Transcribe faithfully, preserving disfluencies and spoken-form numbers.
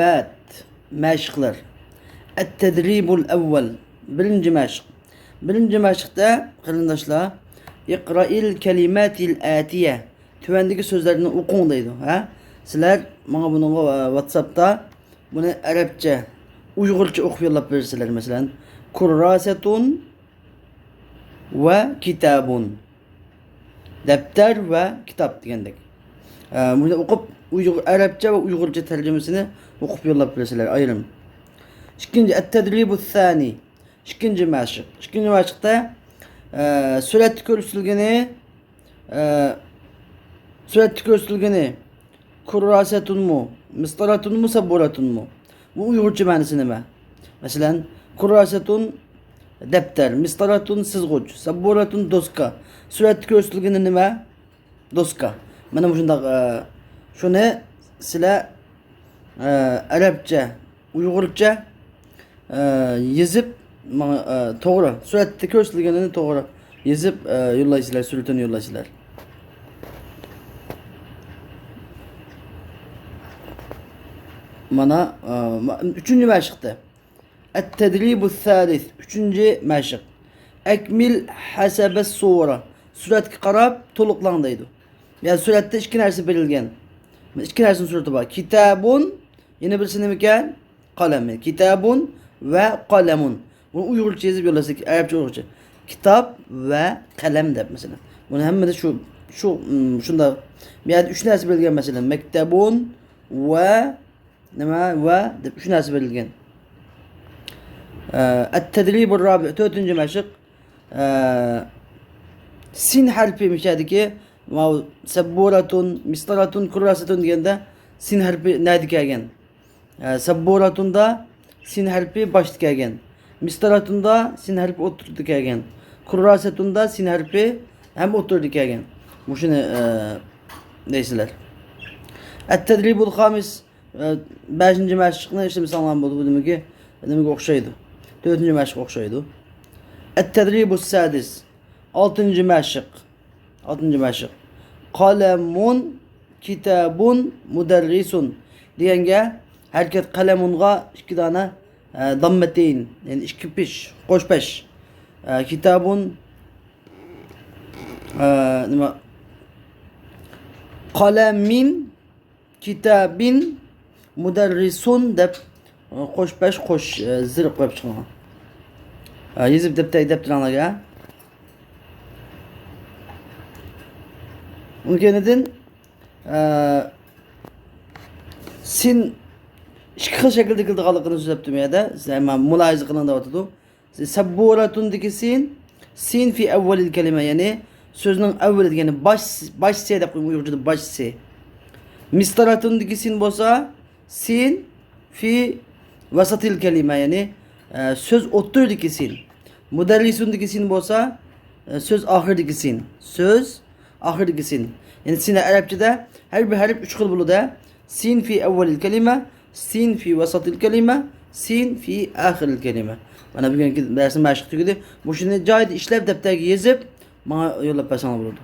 تەدرىبات، مەشىقلەر. ئەت-تەدرىبۇل ئەۋۋەل، بىرىنچى مەشىق. بىرىنچى مەشىقتە، قېرىنداشلار، ئىقرائىل كەلىماتىل ئەتىيە، تۆۋەندىكى سۆزلەرنى ئوقۇڭ دەيدۇ. ھە؟ سىلەر ماڭا بۇنىڭغا، ئە، ۋاتساپتا بۇنى ئەرەبچە، ئۇيغۇرچە ئوقۇپ يوللاپ بېرىسىلەر. مەسىلەن، كۇرراسەتۇن ۋە كىتابۇن. دەپتەر ۋە كىتاب دېگەندەك. ئە، بۇنى ئوقۇپ، ئۇيغۇر، ئەرەبچە ۋە ئۇيغۇرچە تەرجىمىسىنى ئوقۇپ يوللاپ بېرىسىلەر ئايرىم. ئىككىنچى، ئەت-تەدرىبۇس سانى. ئىككىنچى مەشىق. ئىككىنچى مەشىقتە، ئە، سۈرەتتە كۆرسىتىلگىنى، ئە، سۈرەتتە كۆرسىتىلگىنى كۇرراسەتۇنمۇ، مىستاراتۇنمۇ، سەببۇراتۇنمۇ؟ بۇ ئۇيغۇرچە مەنىسى نېمە؟ مەسىلەن، كۇرراسەتۇن دەپتەر، مىستاراتۇن سىزغۇچ، سەببۇراتۇن دوسكا. سۈرەتتە كۆرسىتىلگىنى نېمە؟ دوسكا. مانا مۇشۇنداق، ئە، شۇنى سىلەر، ئە، ئەرەبچە، ئۇيغۇرچە، ئە، يېزىپ، ماڭا، ئە، توغرا، سۈرەتتە كۆرسىتىلگىنىنى توغرا يېزىپ، ئە، يوللايسىلەر، سۈرىتىنى يوللايسىلەر. مانا، ئە، ما-، ئۈچىنچى مەشىقتە. ئەت-تەدرىبۇس سالىس، ئۈچىنچى مەشىق. ئەكمىل ھەسەبەس سۇۋرا، سۈرەتكە قاراپ تولۇقلاڭ دەيدۇ. يەنى سۈرەتتە ئىككى نەرسە بېرىلگەن. ئىككى نەرسىنىڭ سۈرىتى بار. كىتابۇن، يەنە بىرسى نېمىكەن؟ قەلەم. كىتابۇن ۋە قەلەمۇن. بۇنى ئۇيغۇرچە يېزىپ يوللىسا، ئەرەبچە، ئۇيغۇرچە. كىتاب ۋە قەلەم دەپ، مەسىلەن. بۇنى ھەممىدە شۇ، شۇ، ئىم، شۇنداق. بۇ يەردە ئۈچ نەرسە بېرىلگەن، مەسىلەن، مەكتەبۇن ۋە نېمە؟ ۋە دەپ ئۈچ نەرسە بېرىلگەن. ئە، ئەت-تەدرىبۇر رابىئ، تۆتىنچى مەشىق. ئە، سىن ھەرپى مۇشۇ يەردىكى، ماۋۇ سەببۇراتۇن، مىستاراتۇن، كۇرراسەتۇن دېگەندە سىن ھەرپى نەدە كەلگەن؟ ئە، سەببۇراتۇندا سىن ھەرپى باشتا كەلگەن. مىستاراتۇندا سىن ھەرپى ئوتتۇرىدا كەلگەن. كۇرراسەتۇندا سىن ھەرپى ھەم ئوتتۇرىدا كەلگەن. مۇشۇنى، ئە، دەيسىلەر. ئەت-تەدرىبۇل خامىس، ئە، بەشىنچى مەشىقنى ئىشلىمىسەڭلار بولىدۇ. بۇ نېمىگە، نېمىگە ئوخشايدۇ؟ تۆتىنچى مەشىققە ئوخشايدۇ. ئەت-تەدرىبۇس سادىس، ئالتىنچى مەشىق. ئالتىنچى مەشىق. قەلەمۇن، كىتابۇن، مۇدەررىسۇن دېگەنگە ھەرىكەت، قەلەمۇنغا ئىككى دانە، ئە، داممەتەين، يەنى ئىككى پېش، قوش پەش. ئە، كىتابۇن، ئە، نېمە؟ قەلەمىن، كىتابىن، مۇدەررىسۇن دەپ، ئە، قوش پەش، قوش، ئە، زىر قويۇپ چىقىڭلار. ئە، يېزىپ دەپتەر، دەپتىرىڭلارغا. ئۇنىڭ كەينىدىن، ئە، سىن ئىككى خىل شەكىلدە كېلىدىغانلىقىنى سۆزلەپتۇ بۇ يەردە. سىلەر مۇلاھىزە قىلىڭ دەۋاتىدۇ. سەببۇراتۇندىكى سىن، سىن فى ئەۋۋەلىل كەلىمە، يەنى سۆزنىڭ ئەۋۋىلىدە، يەنى باش، باش سى دەپ قويۇڭ، ئۇيغۇرچىدا باش سى. مىستاراتۇندىكى سىن بولسا، سىن فى ۋەسەتىل كەلىمە، يەنى، ئە، سۆز ئوتتۇرىدىكى سىن. مۇدەررىسۇندىكى سىن بولسا، ئە، سۆز ئاخىرىدىكى سىن. سۆز ئاخىرىدىكى سىن. يەنى سىن ئەرەبچىدە ھەر بىر ھەرپ ئۈچ خىل بولىدۇ. سىن فى ئەۋۋەلىل كەلىمە، سىن فى ۋەسەتىل كەلىمە، سىن فى ئاخىرىل كەلىمە. مانا بۈگۈنكى دەرسنىڭ مەشىقى تۈگىدى. مۇشۇنى جايىدا ئىشلەپ، دەپتەرگە يېزىپ، ماڭا يوللاپ بەرسەڭلار بولىدۇ.